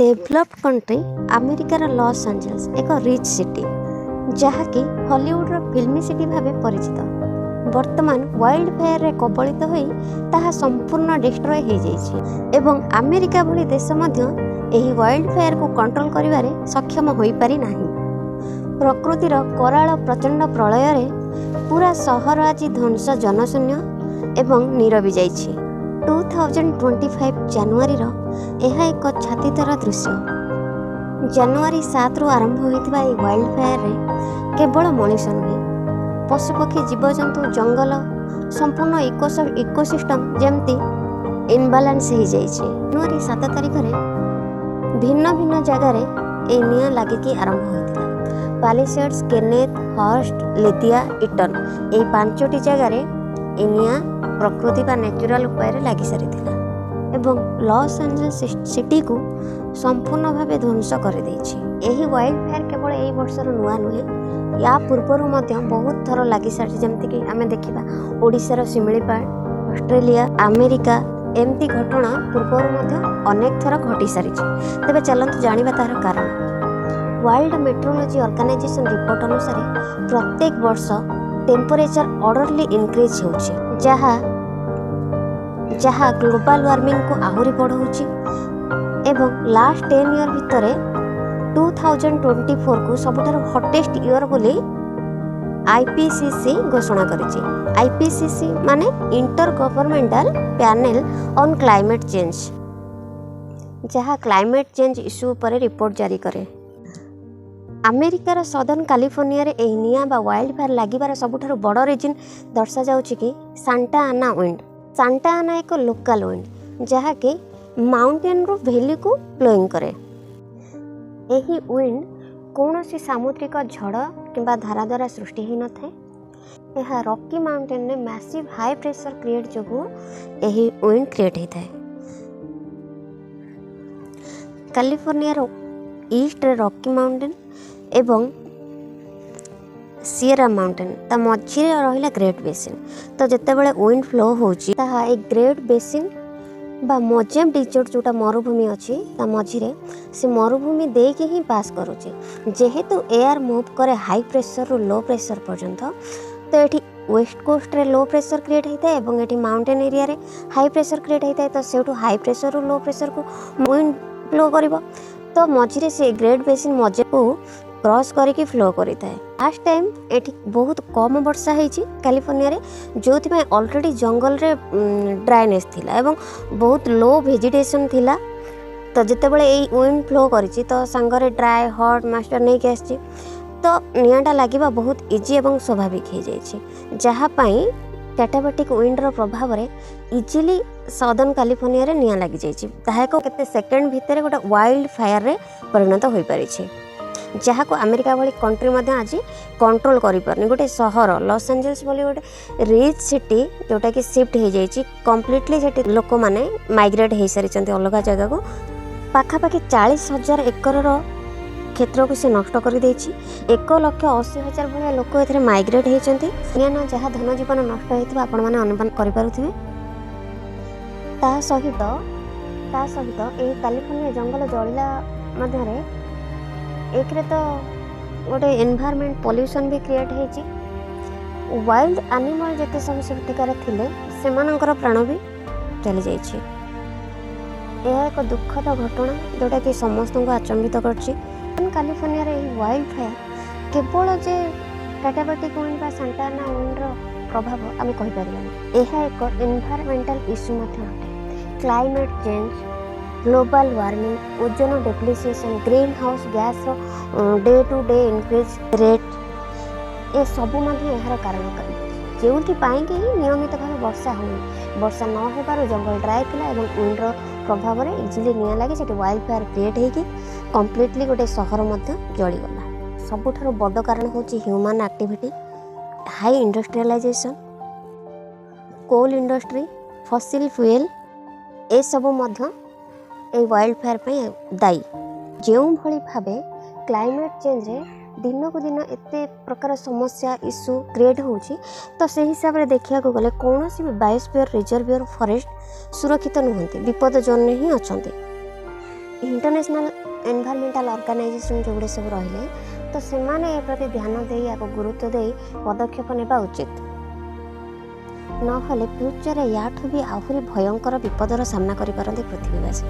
Developed country ଆମେରିକାର Los Angeles ଏକ rich city, ଯାହାକି ହଲିଉଡ଼ର ଫିଲ୍ମ ସିଟି ଭାବେ ପରିଚିତ, ବର୍ତ୍ତମାନ ୱାଇଲ୍ଡ ଫାୟାରରେ କବଳିତ ହୋଇ ତାହା ସମ୍ପୂର୍ଣ୍ଣ ଡିଷ୍ଟ୍ରୟ ହୋଇଯାଇଛି ଏବଂ ଆମେରିକା ଭଳି ଦେଶ ମଧ୍ୟ ଏହି ୱାଇଲ୍ଡ ଫାୟାରକୁ କଣ୍ଟ୍ରୋଲ କରିବାରେ ସକ୍ଷମ ହୋଇପାରି ନାହିଁ। ପ୍ରକୃତିର କରାଳ ପ୍ରଚଣ୍ଡ ପ୍ରଳୟରେ ପୁରା ସହର ଆଜି ଧ୍ୱଂସ, ଜନଶୂନ୍ୟ ଏବଂ ନିରବି ଯାଇଛି। 2025 ଜାନୁଆରୀର ଏହା ଏକ ଛାତିଥରା ଦୃଶ୍ୟ। ଜାନୁଆରୀ 7ରୁ ଆରମ୍ଭ ହୋଇଥିବା ଏହି ୱାଇଲ୍ଡ ଫାୟାରରେ କେବଳ ମଣିଷ ନୁହେଁ, ପଶୁପକ୍ଷୀ, ଜୀବଜନ୍ତୁ, ଜଙ୍ଗଲ, ସମ୍ପୂର୍ଣ୍ଣ ଇକୋସିଷ୍ଟମ୍ ଯେମିତି ଇନବାଲାନ୍ସ ହେଇଯାଇଛି। ଜାନୁଆରୀ 7 ତାରିଖରେ ଭିନ୍ନ ଭିନ୍ନ ଜାଗାରେ ଏହି ନିଆଁ ଲାଗିକି ଆରମ୍ଭ ହୋଇଥିଲା। ପାଲିସେଡ୍ସ, କେନେଥ୍, ହର୍ଷ୍ଟ, ଲିଦିଆ, ଇଟନ୍, ଏହି ପାଞ୍ଚଟି ଜାଗାରେ ଏହି ନିଆଁ ପ୍ରକୃତି ବା ନ୍ୟାଚୁରାଲ ଉପାୟରେ ଲାଗିସାରିଥିଲା ଏବଂ ଲସ୍ ଆଞ୍ଜେଲସ୍ ସିଟିକୁ ସମ୍ପୂର୍ଣ୍ଣ ଭାବେ ଧ୍ୱଂସ କରିଦେଇଛି। ଏହି ୱାଇଲ୍ଡ ଫାୟାର କେବଳ ଏଇ ବର୍ଷର ନୂଆ ନୁହେଁ, ୟା ପୂର୍ବରୁ ମଧ୍ୟ ବହୁତ ଥର ଲାଗିସାରିଛି। ଯେମିତିକି ଆମେ ଦେଖିବା ଓଡ଼ିଶାର ଶିମିଳିପାଳ, ଅଷ୍ଟ୍ରେଲିଆ, ଆମେରିକା, ଏମିତି ଘଟଣା ପୂର୍ବରୁ ମଧ୍ୟ ଅନେକ ଥର ଘଟି ସାରିଛି। ତେବେ ଚାଲନ୍ତୁ ଜାଣିବା ତାହାର କାରଣ। ୱାର୍ଲଡ ମେଟ୍ରୋଲୋଜି ଅର୍ଗାନାଇଜେସନ ରିପୋର୍ଟ ଅନୁସାରେ ପ୍ରତ୍ୟେକ ବର୍ଷ ଟେମ୍ପରେଚର ଅର୍ଡରଲି ଇନକ୍ରିଜ୍ ହେଉଛି, ଯାହା ଯାହା ଗ୍ଲୋବାଲ ୱାର୍ମିଂକୁ ଆହୁରି ବଢ଼ାଉଛି ଏବଂ ଲାଷ୍ଟ 10 ଇୟର୍ ଭିତରେ 2024କୁ ସବୁଠାରୁ ହଟେଷ୍ଟ ଇୟର୍ ବୋଲି ଆଇପିସିସି ଘୋଷଣା କରିଛି। ଆଇପିସିସି ମାନେ inter governmental panel on climate change, ଯାହା କ୍ଲାଇମେଟ୍ ଚେଞ୍ଜ ଇସ୍ୟୁ ଉପରେ ରିପୋର୍ଟ ଜାରି କରେ। ଆମେରିକାର ସଦର୍ନ କାଲିଫର୍ଣ୍ଣିଆରେ ଏହି ନିଆଁ ବା ୱାଇଲ୍ଡ ଫାୟାର ଲାଗିବାର ସବୁଠାରୁ ବଡ଼ ରିଜିନ୍ ଦର୍ଶାଯାଉଛି କି ସାଣ୍ଟା ଆନା ୱିଣ୍ଡ। ସାଣ୍ଟା ଆନା ଏକ ଲୋକାଲ ୱିଣ୍ଡ, ଯାହାକି ମାଉଣ୍ଟେନରୁ ଭ୍ୟାଲିକୁ ବ୍ଲୋଇଂ କରେ। ଏହି ୱିଣ୍ଡ କୌଣସି ସାମୁଦ୍ରିକ ଝଡ଼ କିମ୍ବା ଧାରା ଦ୍ୱାରା ସୃଷ୍ଟି ହୋଇନଥାଏ। ଏହା ରକି ମାଉଣ୍ଟେନରେ ମ୍ୟାସିଭ୍ ହାଇ ପ୍ରେସର କ୍ରିଏଟ୍ ଯୋଗୁଁ ଏହି ୱିଣ୍ଡ କ୍ରିଏଟ୍ ହୋଇଥାଏ। କାଲିଫର୍ଣ୍ଣିଆର ଇଷ୍ଟରେ ରକି ମାଉଣ୍ଟେନ ଏବଂ ସିଏରା ମାଉଣ୍ଟେନ, ତା ମଝିରେ ରହିଲା ଗ୍ରେଟ୍ ବେସିନ୍। ତ ଯେତେବେଳେ ୱିଣ୍ଡ ଫ୍ଲୋ ହେଉଛି, ତାହା ଏଇ ଗ୍ରେଟ୍ ବେସିନ୍ ବା ମୋଜାଭି ଡିଜର୍ଟ, ଯେଉଁଟା ମରୁଭୂମି ଅଛି ତା ମଝିରେ, ସେ ମରୁଭୂମି ଦେଇକି ହିଁ ପାସ୍ କରୁଛି। ଯେହେତୁ ଏୟାର ମୁଭ୍ କରେ ହାଇ ପ୍ରେସରରୁ ଲୋ ପ୍ରେସର ପର୍ଯ୍ୟନ୍ତ, ତ ଏଠି ୱେଷ୍ଟ କୋଷ୍ଟରେ ଲୋ ପ୍ରେସର କ୍ରିଏଟ୍ ହୋଇଥାଏ ଏବଂ ଏଠି ମାଉଣ୍ଟେନ୍ ଏରିଆରେ ହାଇ ପ୍ରେସର କ୍ରିଏଟ୍ ହୋଇଥାଏ। ତ ସେଇଠୁ ହାଇ ପ୍ରେସରରୁ ଲୋ ପ୍ରେସରକୁ ୱିଣ୍ଡ ଫ୍ଲୋ କରିବ, ତ ମଝିରେ ସେ ଗ୍ରେଟ୍ ବେସିନ୍ ମଝିକୁ କ୍ରସ୍ କରିକି ଫ୍ଲୋ କରିଥାଏ। ଲାଷ୍ଟ ଟାଇମ୍ ଏଠି ବହୁତ କମ୍ ବର୍ଷା ହେଇଛି କାଲିଫର୍ଣ୍ଣିଆରେ, ଯେଉଁଥିପାଇଁ ଅଲରେଡ଼ି ଜଙ୍ଗଲରେ ଡ୍ରାଇନେସ୍ ଥିଲା ଏବଂ ବହୁତ ଲୋ ଭେଜିଟେସନ୍ ଥିଲା। ତ ଯେତେବେଳେ ଏଇ ୱିଣ୍ଡ ଫ୍ଲୋ କରିଛି, ତ ସାଙ୍ଗରେ ଡ୍ରାଏ ହଟ୍ ମଏଶ୍ଚର ନେଇକି ଆସିଛି, ତ ନିଆଁଟା ଲାଗିବା ବହୁତ ଇଜି ଏବଂ ସ୍ୱାଭାବିକ ହେଇଯାଇଛି, ଯାହା ପାଇଁ କ୍ୟାଟାବାଟିକ୍ ୱିଣ୍ଡର ପ୍ରଭାବରେ ଇଜିଲି ସଦର୍ନ କାଲିଫର୍ଣ୍ଣିଆରେ ନିଆଁ ଲାଗିଯାଇଛି। ତାହା ଏକ କେତେ ସେକେଣ୍ଡ ଭିତରେ ଗୋଟେ ୱାଇଲ୍ଡ ଫାୟାରରେ ପରିଣତ ହୋଇପାରିଛି, ଯାହାକୁ ଆମେରିକା ଭଳି କଣ୍ଟ୍ରି ମଧ୍ୟ ଆଜି କଣ୍ଟ୍ରୋଲ କରିପାରୁନି। ଗୋଟେ ସହର ଲସ୍ ଆଞ୍ଜେଲସ୍ ଭଳି ଗୋଟେ ରିଚ୍ ସିଟି, ଯେଉଁଟାକି ସିଫ୍ଟ ହେଇଯାଇଛି କମ୍ପ୍ଲିଟଲି, ସେଠି ଲୋକମାନେ ମାଇଗ୍ରେଟ୍ ହେଇସାରିଛନ୍ତି ଅଲଗା ଜାଗାକୁ। ପାଖାପାଖି 40,000 ଏକରର କ୍ଷେତ୍ରକୁ ସେ ନଷ୍ଟ କରିଦେଇଛି। 1,80,000 ଭଳିଆ ଲୋକ ଏଥିରେ ମାଇଗ୍ରେଟ୍ ହେଇଛନ୍ତି। ନିଆଁ ଯାହା ଧନ ଜୀବନ ନଷ୍ଟ ହେଇଥିବ, ଆପଣମାନେ ଅନୁମାନ କରିପାରୁଥିବେ। ତା ସହିତ ଏହି କାଲିଫର୍ଣ୍ଣିଆ ଜଙ୍ଗଲ ଜଳିଲା ମଧ୍ୟରେ ଏକରେ ତ ଗୋଟେ ଏନଭାୟରମେଣ୍ଟ ପଲ୍ୟୁସନ୍ ବି କ୍ରିଏଟ୍ ହେଇଛି। ୱାଇଲ୍ଡ ଆନିମଲ୍ ଯେତେ ସବୁ ସେଠିକାର ଥିଲେ, ସେମାନଙ୍କର ପ୍ରାଣ ବି ଚାଲିଯାଇଛି। ଏହା ଏକ ଦୁଃଖଦ ଘଟଣା, ଯେଉଁଟାକି ସମସ୍ତଙ୍କୁ ଆଚମ୍ବିତ କରିଛି। କାଲିଫର୍ଣ୍ଣିଆର ଏହି ୱାଇଲ୍ଡ ଫାୟାର କେବଳ ଯେ କାଟାବାଟିକ୍ ୱିଣ୍ଡ ବା ସାଣ୍ଟାନା ୱିଣ୍ଡର ପ୍ରଭାବ ଆମେ କହିପାରିବାନି, ଏହା ଏକ ଏନଭାୟରମେଣ୍ଟାଲ ଇସ୍ୟୁ ମଧ୍ୟ ଅଟେ। Climate change, global warming, ozone depletion, green house ଗ୍ୟାସ୍ର day to day increase rate, ଏସବୁ ମଧ୍ୟ ଏହାର କାରଣ, ଯେଉଁଥିପାଇଁ କି ନିୟମିତ ଭାବେ ବର୍ଷା ହେଉନି। ବର୍ଷା ନ ହେବାରୁ ଜଙ୍ଗଲ ଡ୍ରାଏ ଥିଲା ଏବଂ ୱିଣ୍ଡର ପ୍ରଭାବରେ ଇଜିଲି ନିଆଁ ଲାଗି ସେଠି ୱାଇଲ୍ଡ ଫାୟାର କ୍ରିଏଟ୍ ହେଇକି କମ୍ପ୍ଲିଟଲି ଗୋଟେ ସହର ମଧ୍ୟ ଜଳିଗଲା। ସବୁଠାରୁ ବଡ଼ କାରଣ ହେଉଛି human activity, high industrialization, coal industry, fossil fuel, ଏସବୁ ମଧ୍ୟ ଏଇ ୱାଇଲ୍ଡ ଫାୟାର ପାଇଁ ଦାୟୀ। ଯେଉଁଭଳି ଭାବେ କ୍ଲାଇମେଟ୍ ଚେଞ୍ଜରେ ଦିନକୁ ଦିନ ଏତେ ପ୍ରକାର ସମସ୍ୟା, ଇସ୍ୟୁ କ୍ରିଏଟ୍ ହେଉଛି, ତ ସେହି ହିସାବରେ ଦେଖିବାକୁ ଗଲେ କୌଣସି ବି ବାୟୋସ୍ଫିୟର ରିଜର୍ଭିୟର ଫରେଷ୍ଟ ସୁରକ୍ଷିତ ନୁହନ୍ତି, ବିପଦ ଜୋନ୍ରେ ହିଁ ଅଛନ୍ତି। ଇଣ୍ଟରନ୍ୟାସନାଲ୍ ଏନଭାଇରନମେଣ୍ଟାଲ ଅର୍ଗାନାଇଜେସନ୍ ଯେଉଁଗୁଡ଼ା ସବୁ ରହିଲେ, ତ ସେମାନେ ଏ ପ୍ରତି ଧ୍ୟାନ ଦେଇ, ୟାକୁ ଗୁରୁତ୍ୱ ଦେଇ ପଦକ୍ଷେପ ନେବା ଉଚିତ। ନହେଲେ ଫ୍ୟୁଚରରେ ୟାଠୁ ବି ଆହୁରି ଭୟଙ୍କର ବିପଦର ସାମ୍ନା କରିପାରନ୍ତି ପୃଥିବୀବାସୀ।